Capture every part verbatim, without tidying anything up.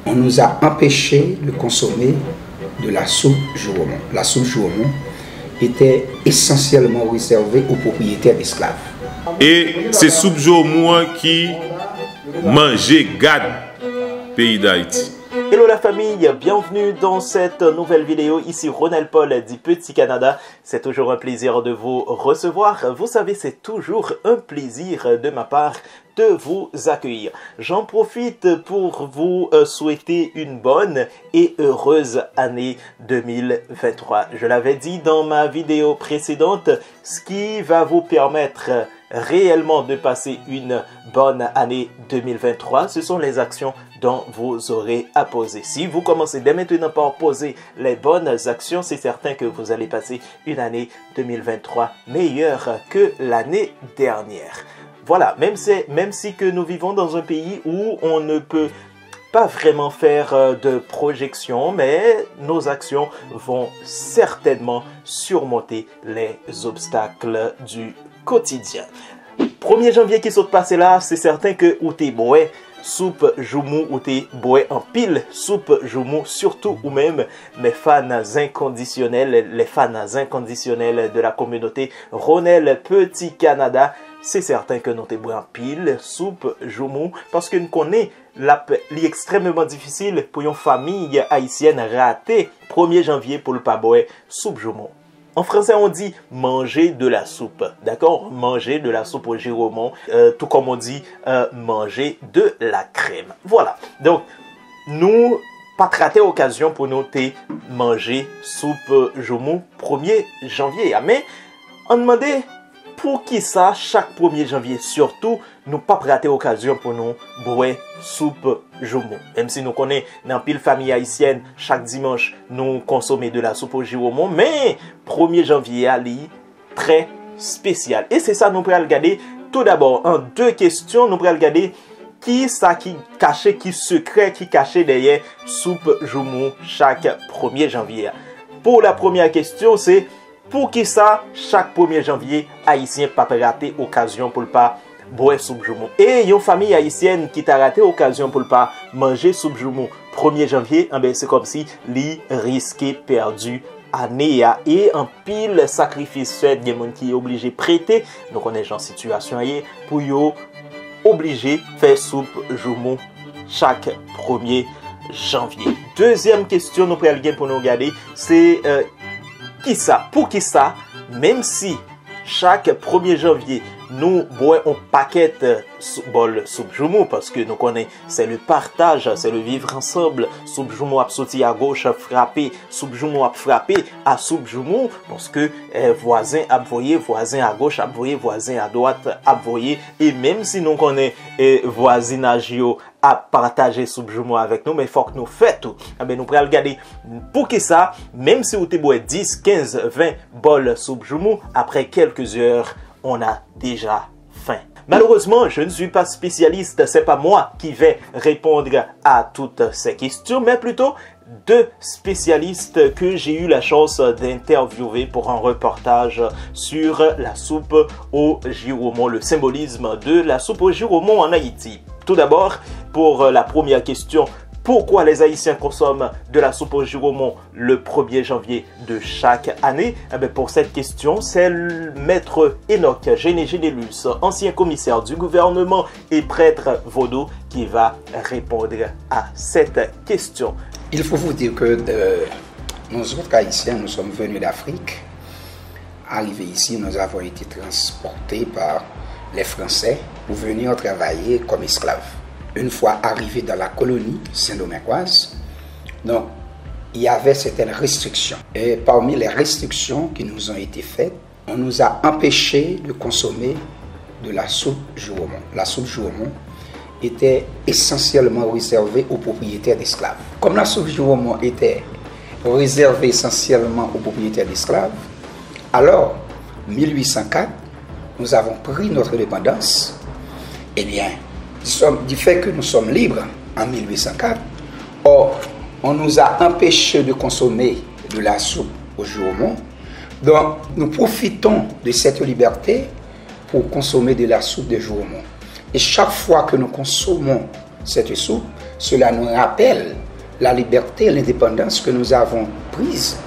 On nous a empêchés de consommer de la soupe Jiromon. La soupe Jiromon était essentiellement réservée aux propriétaires d'esclaves. E se soup Jiromon an ki manje gad peyi Dayiti. Hello la famille, bienvenue dans cette nouvelle vidéo. Ici Ronald Paul du Petit Canada. C'est toujours un plaisir de vous recevoir. Vous savez, c'est toujours un plaisir de ma part de vous accueillir. J'en profite pour vous euh, souhaiter une bonne et heureuse année deux mille vingt-trois. Je l'avais dit dans ma vidéo précédente, ce qui va vous permettre réellement de passer une bonne année deux mille vingt-trois, ce sont les actions dont vous aurez à poser. Si vous commencez dès maintenant par poser les bonnes actions, c'est certain que vous allez passer une année deux mille vingt-trois meilleure que l'année dernière. Voilà, même si, même si que nous vivons dans un pays où on ne peut pas vraiment faire euh, de projection, mais nos actions vont certainement surmonter les obstacles du quotidien. Premye janvye ki sot pase la, se sèten ke ou te bwè soup joumou, ou te bwè anpil soup joumou, sitou ou menm, mes fans inconditionnels, les fans inconditionnels de la communauté Ronel Petit Canada, se sèten ke nou te bwè anpil soup joumou, paske n konnen l ap, li ekstrèmeman difisil pou yon fanmi ayisyèn rate premye janvye pou l pa bwè soup joumou. En français, on dit manger de la soupe, d'accord? Manger de la soupe au giromon, euh, tout comme on dit euh, manger de la crème. Voilà. Donc, nou pa t rate okazyon pou nou te manje soup joumou premye janvye a. Men, ann mande poukisa chak premye janvye, sitou, nou p ap rate okazyon pou nou bwè soup joumou. Menm si nou konnen nan anpil fanmi ayisyèn, chak dimanch, nou konsome de la soupe au giromon, men premye janvye a, li trè espesyal. E se sa nou pral gade toudabò an de kesyon, nou pral gade ki sa ki kache, ki sekrè ki kache dèyè soup joumou chak premye janvye a. Pou la premyè kesyon, se poukisa chak premye janvye, Ayisyen p ap rate okazyon pou l pa bwè soup joumou? E yon fanmi ayisyèn ki ta rate okazyon pou l pa manje soup joumou premye janvye, anben, se kòmsi li riske pèdi ane a. E anpil sakrifis fèt, gen moun ki oblije prete, nou konnen jan sitiyasyon an ye, pou yo oblije fè soup joumou chak premye janvye. Dezyèm kesyon nou pral gen pou nou gade, se euh, kisa, poukisa, menm si chak premye janvye nou bwè yon pakèt euh, sou- bòl soup joumou, paske nou konnen c'est le partage, c'est le vivre ensemble, soup joumou ap soti agoch, frape, soup joumou ap frape a soup joumou, paske eh, vwazen ap voye, vwazen agoch ap voye, vwazen adwat ap voye, e menm si nou konnen eh, vwazinaj yo ap pataje soup joumou avèk nou, men fòk nou fè tou. Enben, nou pral gade poukisa, menm si ou te bwè dis, kenz, ven bòl soup joumou, après quelques heures, on a déjà faim. Malheureusement, je ne suis pas spécialiste, c'est pas moi qui vais répondre à toutes ces questions, mais plutôt deux spécialistes que j'ai eu la chance d'interviewer pour un reportage sur la soupe au giromon, le symbolisme de la soupe au giromon en Haïti. Tout d'abord, pour la première question, pourquoi les Haïtiens consomment de la soupe au giromon le premier janvier de chaque année? Eh bien, pour cette question, c'est le maître Enoch Géné Génélus, ancien commissaire du gouvernement et prêtre vaudou, qui va répondre à cette question. Il faut vous dire que euh, nous autres Haïtiens, nous sommes venus d'Afrique. Arrivés ici, nous avons été transportés par les Français pour venir travailler comme esclaves. Une fois arrivés dans la colonie saint-domingoise, donc, il y avait certaines restrictions. Et parmi les restrictions qui nous ont été faites, on nous a empêchés de consommer de la soupe Jiromon. La soupe Jiromon était essentiellement réservée aux propriétaires d'esclaves. Comme la soupe Jiromon était réservée essentiellement aux propriétaires d'esclaves, alors, mille huit cent quatre, nous avons pris notre indépendance. Eh bien, du fait que nous sommes libres en mille huit cent quatre, or, on nous a empêchés de consommer de la soupe au Jiromon. Donc, nous profitons de cette liberté pour consommer de la soupe de Jiromon. Et chaque fois que nous consommons cette soupe, Cela nous rappelle la liberté, l'indépendance que nous avons prise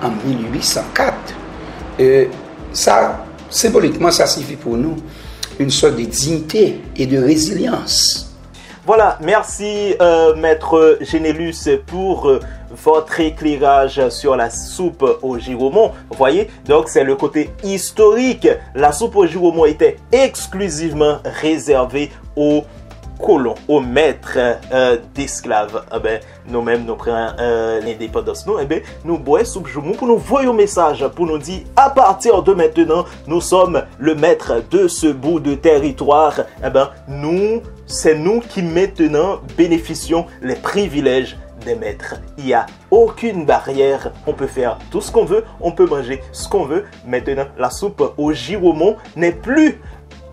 en mille huit cent quatre. Euh, ça, symboliquement, ça signifie pour nous une sorte de dignité et de résilience. Voilà, merci euh, Maître Génélus pour euh, votre éclairage sur la soupe au giromon. Vous voyez, donc c'est le côté historique. La soupe au giromon était exclusivement réservée aux colons, aux maîtres euh, d'esclaves. Eh ben, nou menm nou pran euh, lendepandans nou, eh ben, nou bwè soup joumou pou nou voye yon mesaj, pou nou di, à partir de maintenant, nous sommes le maître de ce bout de territoire. Eh ben, nous, c'est nous qui maintenant bénéficions les privilèges des maîtres. Il y a aucune barrière. On peut faire tout ce qu'on veut, on peut manger ce qu'on veut. Maintenant, la soupe au giromon n'est plus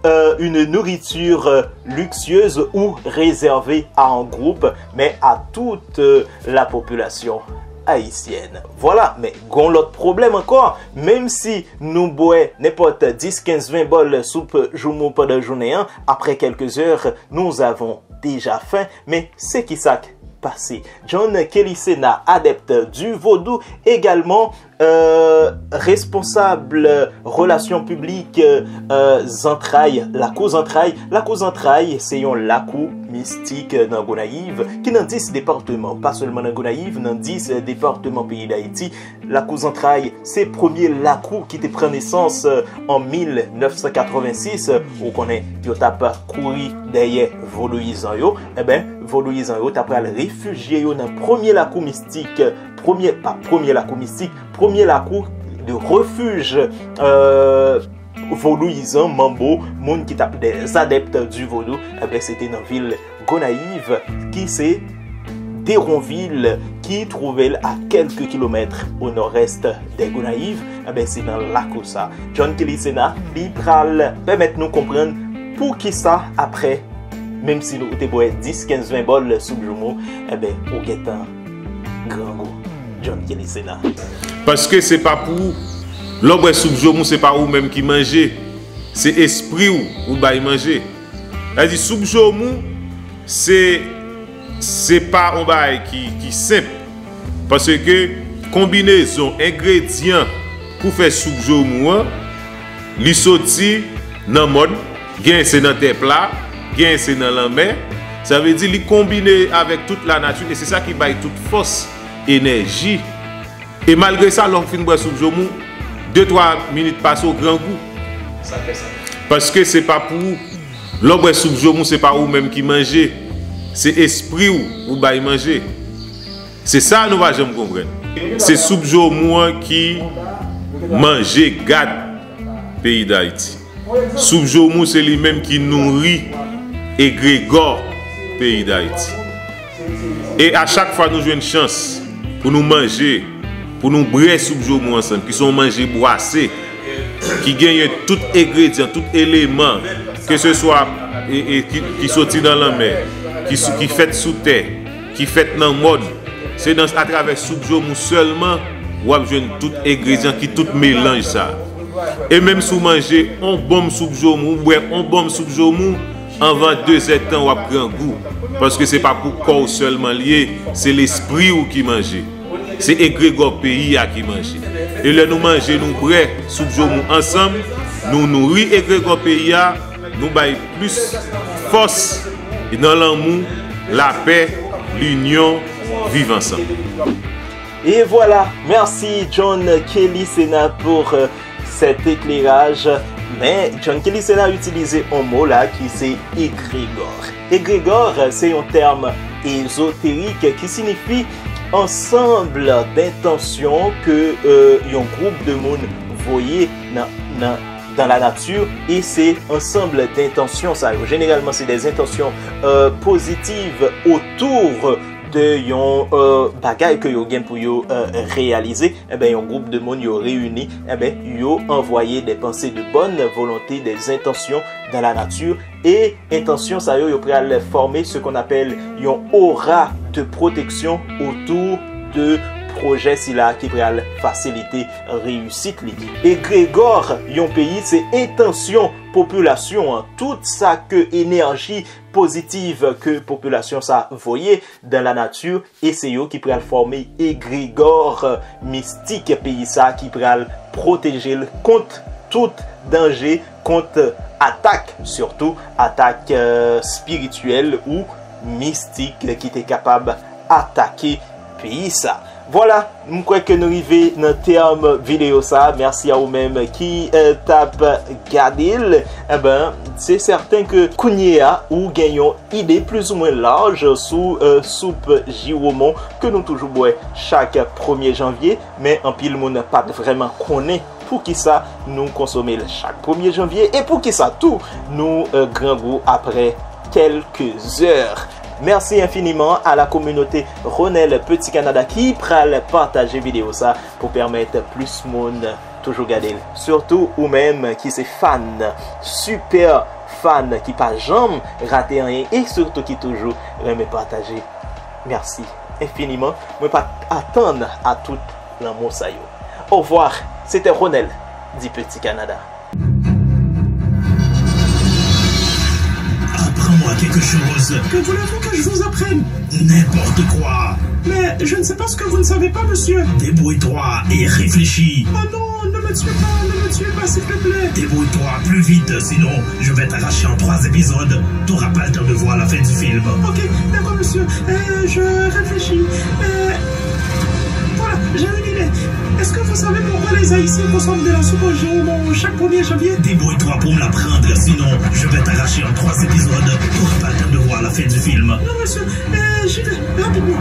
euh, une nourriture euh, luxueuse ou réservée à un groupe, mais à toute euh, la population haïtienne. Voilà, men gon lòt pwoblèm ankò. Menm si nou bwè nenpòt dis, kenz, ven bòl soup joumou pandan jounen an, après quelques heures, nous avons déjà faim. Men se ki sa k pase? John Kelly Sena, adepte du vodou, également euh, responsable relations publiques euh, Zantray, Lakou Zantray. Lakou Zantray, se yon lakou mistik nan Gonayiv, ki nan dis depatman, pa sèlman nan Gonayiv, nan dis depatman peyi Dayiti. Lakou Zantray, se premye lakou ki te pran nesans euh, an mil nèf san katrevensis. Ou konnen, yo t ap kouri dèyè vodouyizan yo. Enben, vodouyizan yo ta pral refijye yo nan premye lakou mistik, premye, pa premye lakou mistik, premye lakou de refuj euh, vodouyizan, manbo, moun ki t ap des adeptes du vodou, enben, se te nan vil Gonayiv, ki se Deronvil, ki twouve l a kèlke kilomèt o nò-èst de Gonayiv. Enben, se nan lakou sa John Kelly Sena li pral pèmèt nou konprann poukisa, apre, menm si nou te bwè dis, kenz, ven bòl soup joumou, enben, ou gentan grangou. John Kelly Sena. Paske se pa pou ou. Lè w bwè soup joumou, se pa ou menm ki manje. Se espri w ou bay manje. Sa di soup joumou, se se pa yon bagay ki, ki senp. Paske konbinezon engredyan pou fè soup joumou an, li soti nan mòn, genyen se nan tè pla, genyen se nan lanmè. Sa vle di li konbine avèk tout lanati e se sa ki bay tout fòs, enèji. E malgre sa, lè w fin bwè soup joumou, de twa minit pase w grangou. Sa fè sa. Paske se pa pou ou. Lè w bwè soup joumou, se pa ou menm ki manje. Se espri w ou bay manje. Se sa nou pa janm konprann. Se soup joumou an ki manje gad peyi Dayiti. Soup joumou se li menm ki nouri egregò peyi Dayiti. E a chak fwa nou jwenn chans pou nou manje, pou nou bwè soup joumou ansanm, ki se yon manje bwase, ki genyen tout engredyan, tout eleman, ke se swa e, e, ki, ki soti nan lanmè, ki, sou- ki fèt sou tè, ki fèt nan mòn, se nan atravè soup joumou sèlman w ap jwenn tout engredyan ki tout melanj sa. E menm si w manje yon bonm soup joumou, w bwè yon bonm soup joumou, anvan dezèdtan w ap grangou. Paske se pa pou kò w sèlman l ye, se lespri w ki manje. Se egregò peyi a ki manje. E lè nou manje, nou bwè soup joumou ansanm, nou nouri egregò peyi a, nou bay plis fòs nan lanmou, lapè, linyon, viv ansanm. Et voilà, merci John Kelly Sena pour euh, cet éclairage. Men John Kelly Sena itilize yon mo la ki se egregò. Egregò se yon tèm ezoterik ki siyifi ansanm dentansyon ke euh, yon gwoup de moun voye nan, nan dans la nature, e se ansanm dentansyon sa yo. Jeneralman, se de entansyon euh, pozitiv otou de yon euh, bagay ke yo gen pou yo euh, reyalize. Enben, yon gwoup de moun yo reyini, enben, yo anvoye de panse de bòn volonte, de entansyon dans la nature, e entansyon sa yo, yo pral fòme ce qu'on appelle yon aura de protection autour de pwojè sila ki pral fasilite reyisit li. Egregò yon peyi se entansyon popilasyon an, tout sa ke enèji pozitiv ke popilasyon sa voye dan la nati, e se yo ki pral fòme egregò mistik peyi sa ki pral pwoteje l kont tout danje, kont atak, sitou atak, euh, espirityèl ou mistik ki te kapab atake peyi sa. Vwala, m kwè ke nou rive nan tèm videyo sa. Mèsi a ou menm ki, euh, t ap gade l. Enben, se sèten ke kounye a ou gen yon ide plizoumwen laj sou, euh, soup jiwomon ke nou toujou bwè chak premye janvye, men anpil moun pa t vrèman konnen poukisa nou konsome l chak premye janvye e poukisa tou nou, euh, grangou apre kèlke zè. Mèsi enfiniman a la kominote Ronel Petit Canada ki pral pataje videyo sa pou pèmèt plis moun toujou gade l. Sitou ou menm ki se fan, sipè fan ki pa janm rate anyen e sitou ki toujou renmen pataje. Mèsi enfiniman. Mwen pa t atann a tout lanmou sa yo. Au revoir, c'était Ronel, dit Petit Canada. Apprends-moi quelque chose. Que voulez-vous que je vous apprenne ? N'importe quoi. Mais je ne sais pas ce que vous ne savez pas, monsieur. Débrouille-toi et réfléchis. Oh non, ne me tuez pas, ne me tuez pas, s'il te plaît. Débrouille-toi plus vite, sinon je vais t'arracher en trois épisodes. T'auras pas le temps de voir la fin du film. Ok, d'accord, monsieur. Euh, je réfléchis. Euh, voilà, j'ai une idée. Est-ce que vous savez pourquoi les Haïtiens consomment de la soupe au jambon chaque premier janvier ? Débrouille-toi pour me l'apprendre, sinon je vais t'arracher en trois épisodes. T'auras pas le temps de voir la fin du film. Non, monsieur, euh, j'y vais, rapidement.